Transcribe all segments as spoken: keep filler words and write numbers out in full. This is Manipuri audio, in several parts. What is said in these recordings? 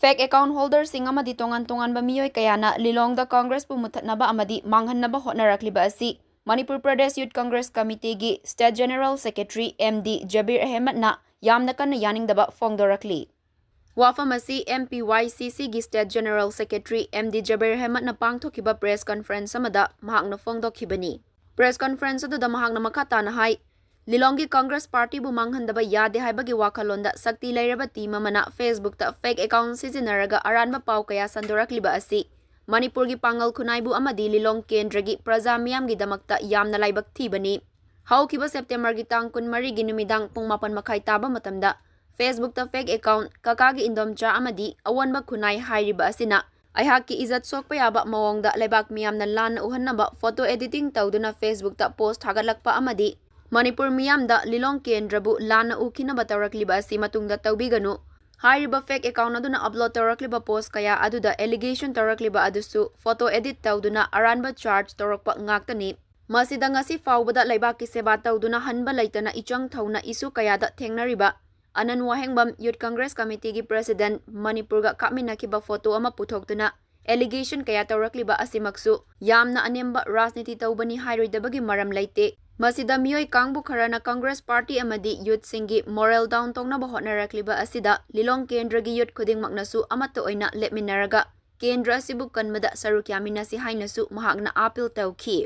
Fake account holderꯁꯤꯡ ꯑꯃꯗꯤ ꯇꯣꯉꯥꯟ ꯇꯣꯉꯥꯟꯕ ꯃꯤꯑꯣꯏ ꯀꯌꯥꯅ ꯂꯤꯂꯣꯡꯗ ꯀꯣꯡꯒ꯭ꯔꯦꯁꯄꯨ ꯃꯨꯊꯠꯅꯕ ꯑꯃꯗꯤ ꯃꯥꯡꯍꯟꯅꯕ ꯍꯣꯠꯅꯔꯛꯂꯤꯕ ꯑꯁꯤ ꯃꯅꯤꯄꯨꯔ ꯄ꯭ꯔꯗꯦꯁ ꯌꯨꯠ Congress ꯀꯃꯤꯇꯤꯒꯤ State General Secretary M D ꯖꯕꯤꯔ ꯑꯍꯃꯗꯅ ꯌꯥꯝꯅ ꯀꯟꯅ ꯌꯥꯅꯤꯡꯗꯕ ꯐꯣꯡꯗꯣꯔꯛꯂꯤ꯫ ꯋꯥꯐꯝ ꯑꯁꯤ M P Y C Cꯒꯤ State General Secretary M D ꯖꯕꯤꯔ ꯑꯍꯃꯗꯅ ꯄꯥꯡꯊꯣꯛꯈꯤꯕ press conference ꯑꯃꯗ ꯃꯍꯥꯛꯅ ꯐꯣꯡꯗꯣꯛꯈꯤꯕꯅꯤ꯫ Press conference ꯑꯗꯨꯗ ꯃꯍꯥꯛꯅ ꯃꯈꯥ ꯇꯥꯅ ꯍꯥꯏ, ꯂꯤꯂꯣꯡꯒꯤ ꯀꯣꯡꯒ꯭ꯔꯦꯁ ꯄꯥꯔꯇꯤꯕꯨ ꯃꯥꯡꯍꯟꯗꯕ ꯌꯥꯗꯦ ꯍꯥꯏꯕꯒꯤ ꯋꯥꯈꯜꯂꯣꯟꯗ ꯁꯛꯇꯤ ꯂꯩꯔꯕ team ꯑꯃꯅ Facebookꯇ fake account ꯁꯤꯖꯤꯟꯅꯔꯒ ꯑꯔꯥꯟꯕ ꯄꯥꯎ ꯀꯌꯥ ꯁꯟꯗꯣꯔꯛꯂꯤꯕ ꯑꯁꯤ ꯃꯅꯤꯄꯨꯔꯒꯤ ꯄꯥꯡꯒꯜ ꯈꯨꯟꯅꯥꯏꯕꯨ ꯑꯃꯗꯤ ꯂꯤꯂꯣꯡ ꯀꯦꯟꯗ꯭ꯔꯒꯤ ꯄ꯭ꯔꯖꯥ ꯃꯤꯌꯥꯝꯒꯤꯗꯃꯛꯇ ꯌꯥꯝꯅ ꯂꯥꯏꯕꯛ ꯊꯤꯕꯅꯤ꯫ ꯍꯧꯈꯤꯕ Septemberꯒꯤ ꯇꯥꯡ ꯀꯨꯟꯃꯔꯤꯒꯤ ꯅꯨꯃꯤꯗꯥꯡ ꯄꯨꯡ ꯃꯥꯄꯟ ꯃꯈꯥꯏ ꯇꯥꯕ ꯃꯇꯝꯗ Facebookꯇ fake account ꯀꯀꯥꯒꯤ ꯏꯟꯗꯣꯝꯆꯥ ꯑꯃꯗꯤ ꯑꯑꯣꯟꯕ ꯈꯨꯟꯅꯥꯏ ꯍꯥꯏꯔꯤꯕ ꯑꯁꯤꯅ ꯑꯩꯍꯥꯛꯀꯤ ꯏꯖꯠ ꯁꯣꯛꯄ ꯌꯥꯕ ꯃꯑꯣꯡꯗ ꯂꯩꯕꯥꯛ ꯃꯤꯌꯥꯝꯅ ꯂꯥꯟꯅ ꯎꯍꯟꯅꯕ photo editing ꯇꯧꯗꯨꯅ Facebookꯇ post ꯊꯥꯒꯠꯂꯛꯄ ꯑꯃꯗꯤ ꯃꯅꯤꯄꯨꯔ ꯃꯤꯌꯥꯝꯗ ꯂꯤꯂꯣꯡ ꯀꯦꯟꯗ꯭ꯔꯕꯨ ꯂꯥꯟꯅ ꯎꯈꯤꯅꯕ ꯇꯧꯔꯛꯂꯤꯕ ꯑꯁꯤ ꯃꯇꯨꯡꯗ ꯇꯧꯕꯤꯒꯅꯨ꯫ ꯍꯥꯏꯔꯤꯕ fake account ꯑꯗꯨꯅ upload ꯇꯧꯔꯛꯂꯤꯕ post ꯀꯌꯥ ꯑꯗꯨꯗ allegation ꯇꯧꯔꯛꯂꯤꯕ ꯑꯗꯨꯁꯨ photo edit ꯇꯧꯗꯨꯅ ꯑꯔꯥꯟꯕ charge ꯇꯧꯔꯛꯄ ꯉꯥꯛꯇꯅꯤ꯫ ꯃꯁꯤꯗ ꯉꯁꯤ ꯐꯥꯎꯕꯗ ꯂꯩꯕꯥꯛꯀꯤ ꯁꯦꯕꯥ ꯇꯧꯗꯨꯅ ꯍꯟꯕ ꯂꯩꯇꯅ ꯏꯆꯪ ꯊꯧꯅ issue ꯀꯌꯥꯗ ꯊꯦꯡꯅꯔꯤꯕ ꯑꯅꯟ ꯋꯥꯍꯦꯡꯕꯝ Youth Congress Committeeꯒꯤ President ꯃꯅꯤꯄꯨꯔꯒ ꯀꯥꯞꯃꯤꯟꯅꯈꯤꯕ photo ꯑꯃ ꯄꯨꯊꯣꯛꯇꯨꯅ allegation ꯀꯌꯥ ꯇꯧꯔꯛꯂꯤꯕ ꯑꯁꯤꯃꯛꯁꯨ ꯌꯥꯝꯅ ꯑꯅꯦꯝꯕ ꯔꯥꯖꯅꯤꯇꯤ ꯇꯧꯕꯅꯤ ꯍꯥꯏꯔꯣꯏꯗꯕꯒꯤ ꯃꯔꯝ ꯂꯩꯇꯦ꯫ ꯃꯁꯤꯗ ꯃꯤꯑꯣꯏ ꯀꯥꯡꯕꯨ ꯈꯔꯅ Congress Party ꯑꯃꯗꯤ youthꯁꯤꯡꯒꯤ moral down ꯇꯧꯅꯕ ꯍꯣꯠꯅꯔꯛꯂꯤꯕ ꯑꯁꯤꯗ ꯂꯤꯂꯣꯡ ꯀꯦꯟꯗ꯭ꯔꯒꯤ youth ꯈꯨꯗꯤꯡꯃꯛꯅꯁꯨ ꯑꯃꯠꯇ ꯑꯣꯏꯅ ꯂꯦꯞꯃꯤꯟꯅꯔꯒ ꯀꯦꯟꯗ꯭ꯔ ꯑꯁꯤꯕꯨ ꯀꯟꯕꯗ ꯁꯔꯨꯛ ꯌꯥꯃꯤꯟꯅꯁꯤ ꯍꯥꯏꯅꯁꯨ ꯃꯍꯥꯛꯅ appeal ꯇꯧꯈꯤ꯫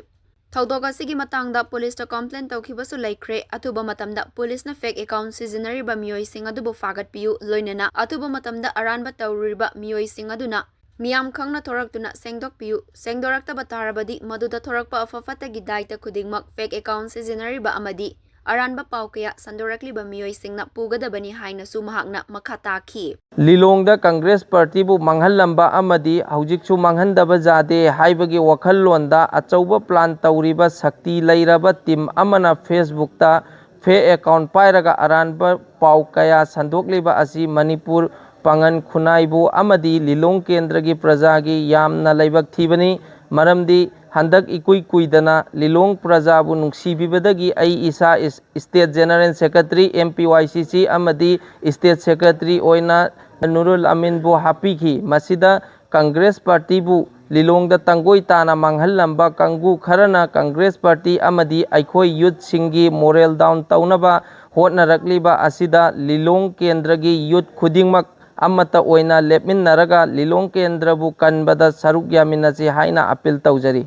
ꯊꯧꯗꯣꯛ ꯑꯁꯤꯒꯤ ꯃꯇꯥꯡꯗ ꯄꯨꯂꯤꯁꯇ complain ꯇꯧꯈꯤꯕꯁꯨ ꯂꯩꯈ꯭ꯔꯦ꯫ ꯑꯊꯨꯕ ꯃꯇꯝꯗ ꯄꯨꯂꯤꯁꯅ fake account ꯁꯤꯖꯤꯟꯅꯔꯤꯕ ꯃꯤꯑꯣꯏꯁꯤꯡ ꯑꯗꯨꯕꯨ ꯐꯥꯒꯠꯄꯤꯌꯨ, ꯂꯣꯏꯅꯅ ꯑꯊꯨꯕ ꯃꯇꯝꯗ ꯑꯔꯥꯟꯕ ꯇꯧꯔꯨꯔꯤꯕ ꯃꯤꯑꯣꯏꯁꯤꯡ ꯑꯗꯨꯅ ꯃꯤꯌꯥꯝ ꯈꯪꯅ ꯊꯣꯔꯛꯇꯨꯅ ꯁꯦꯡꯗꯣꯛꯄꯤꯌꯨ꯫ ꯁꯦꯡꯗꯣꯔꯛꯇꯕ ꯇꯥꯔꯕꯗꯤ ꯃꯗꯨꯗ ꯊꯣꯔꯛꯄ ꯑꯐ ꯐꯠꯇꯒꯤ ꯗꯥꯏꯇ ꯈꯨꯗꯤꯡꯃꯛ fake account ꯁꯤꯖꯤꯟꯅꯔꯤꯕ ꯑꯃꯗꯤ ꯑꯔꯥꯟꯕ ꯄꯥꯎ ꯀꯌꯥ ꯁꯟꯗꯣꯔꯛꯂꯤꯕ ꯃꯤꯑꯣꯏꯁꯤꯡꯅ ꯄꯨꯒꯗꯕꯅꯤ ꯍꯥꯏꯅꯁꯨ ꯃꯍꯥꯛꯅ ꯃꯈꯥ ꯇꯥꯈꯤ꯫ ꯂꯤꯂꯣꯡꯗ ꯀꯪꯒ꯭ꯔꯦꯁ ꯄꯥꯔꯇꯤꯕꯨ ꯃꯥꯡꯍꯜꯂꯝꯕ ꯑꯃꯗꯤ ꯍꯧꯖꯤꯛꯁꯨ ꯃꯥꯡꯍꯟꯗꯕ ꯌꯥꯗꯦ ꯍꯥꯏꯕꯒꯤ ꯋꯥꯈꯜꯂꯣꯟꯗ ꯑꯆꯧꯕ plan ꯇꯧꯔꯤꯕ ꯁꯛꯇꯤ ꯂꯩꯔꯕ team ꯑꯃꯅ Facebookꯇ fake account ꯄꯥꯏꯔꯒ ꯑꯔꯥꯟꯕ ꯄꯥꯎ ꯀꯌꯥ ꯁꯟꯗꯣꯛꯂꯤꯕ ꯑꯁꯤ ꯃꯅꯤꯄꯨꯔ ꯄꯥꯡꯒꯟ ꯈꯨꯟꯅꯥꯏꯕꯨ ꯑꯃꯗꯤ ꯂꯤꯂꯣꯡ ꯀꯦꯟꯗ꯭ꯔꯒꯤ ꯄ꯭ꯔꯖꯥꯒꯤ ꯌꯥꯝꯅ ꯂꯥꯏꯕꯛ ꯊꯤꯕꯅꯤ꯫ ꯃꯔꯝꯗꯤ ꯍꯟꯗꯛ ꯏꯀꯨꯏ ꯀꯨꯏꯗꯅ ꯂꯤꯂꯣꯡ ꯄ꯭ꯔꯖꯥꯕꯨ ꯅꯨꯡꯁꯤꯕꯤꯕꯗꯒꯤ ꯑꯩ ꯏꯁꯥ ꯏꯁ-, State General Secretary, M P Y C C ꯑꯃꯗꯤ State Secretary ꯑꯣꯏꯅ ꯅꯨꯔꯨꯜ ꯑꯃꯤꯟꯕꯨ ꯍꯥꯞꯄꯤꯈꯤ꯫ ꯃꯁꯤꯗ ꯀꯪꯒ꯭ꯔꯦꯁ ꯄꯥꯔꯇꯤꯕꯨ ꯂꯤꯂꯣꯡꯗ ꯇꯪꯒꯣꯏ ꯇꯥꯅ ꯃꯥꯡꯍꯜꯂꯝꯕ ꯀꯥꯡꯕꯨ ꯈꯔꯅ ꯀꯪꯒ꯭ꯔꯦꯁ ꯄꯥꯔꯇꯤ ꯑꯃꯗꯤ ꯑꯩꯈꯣꯏ ꯌꯨꯠꯁꯤꯡꯒꯤ ꯃꯣꯔꯦꯜ ꯗꯥꯎꯟ ꯇꯧꯅꯕ ꯍꯣꯠꯅꯔꯛꯂꯤꯕ ꯑꯁꯤꯗ ꯂꯤꯂꯣꯡ ꯀꯦꯟꯗ꯭ꯔꯒꯤ ꯌꯨꯠ ꯈꯨꯗꯤꯡꯃꯛ ꯑꯃꯠꯇ ꯑꯣꯏꯅ ꯂꯦꯞꯃꯤꯟꯅꯔꯒ ꯂꯤꯂꯣꯡ ꯀꯦꯟꯗ꯭ꯔꯕꯨ ꯀꯟꯕꯗ ꯁꯔꯨꯛ ꯌꯥꯃꯤꯟꯅꯁꯤ ꯍꯥꯏꯅ ꯑꯄꯤꯜ ꯇꯧꯖꯔꯤ꯫